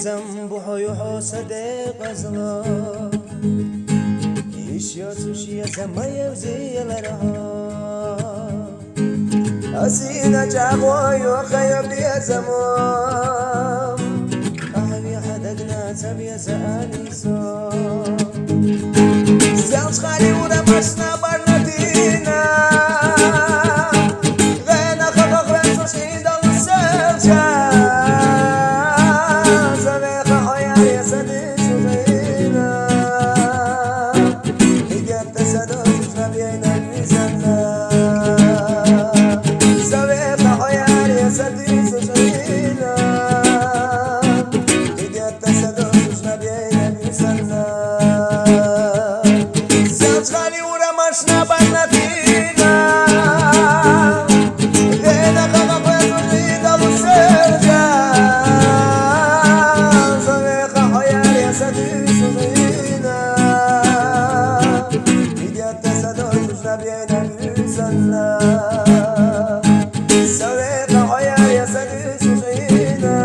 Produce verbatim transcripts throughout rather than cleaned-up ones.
Зам бухьо юхьо садекъазло, иш йоцуш я замаев зияларгьо. Асина чӀагъо юхайо биязаму, ахви хадагна цабияза алисо. Селч хали ура машна барнатина, гъена хабагъ венцуш индал селча. Завеха хъояр ясади шугъина. Игетта садо шугъина бейна бизанна. Завеха хъояр ясади шугъина. Игетта садо шугъина бейна бизанна. Селч хали ура машна барнатина. Гъена хабагъ венцуш индал селча. Завеха хъояр ясади шугъина. Игетта садо шугъина бейна бизанна. Завеха хъояр ясади шугъина.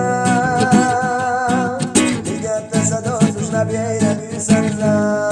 Игетта садо шугъина бейна бизанна.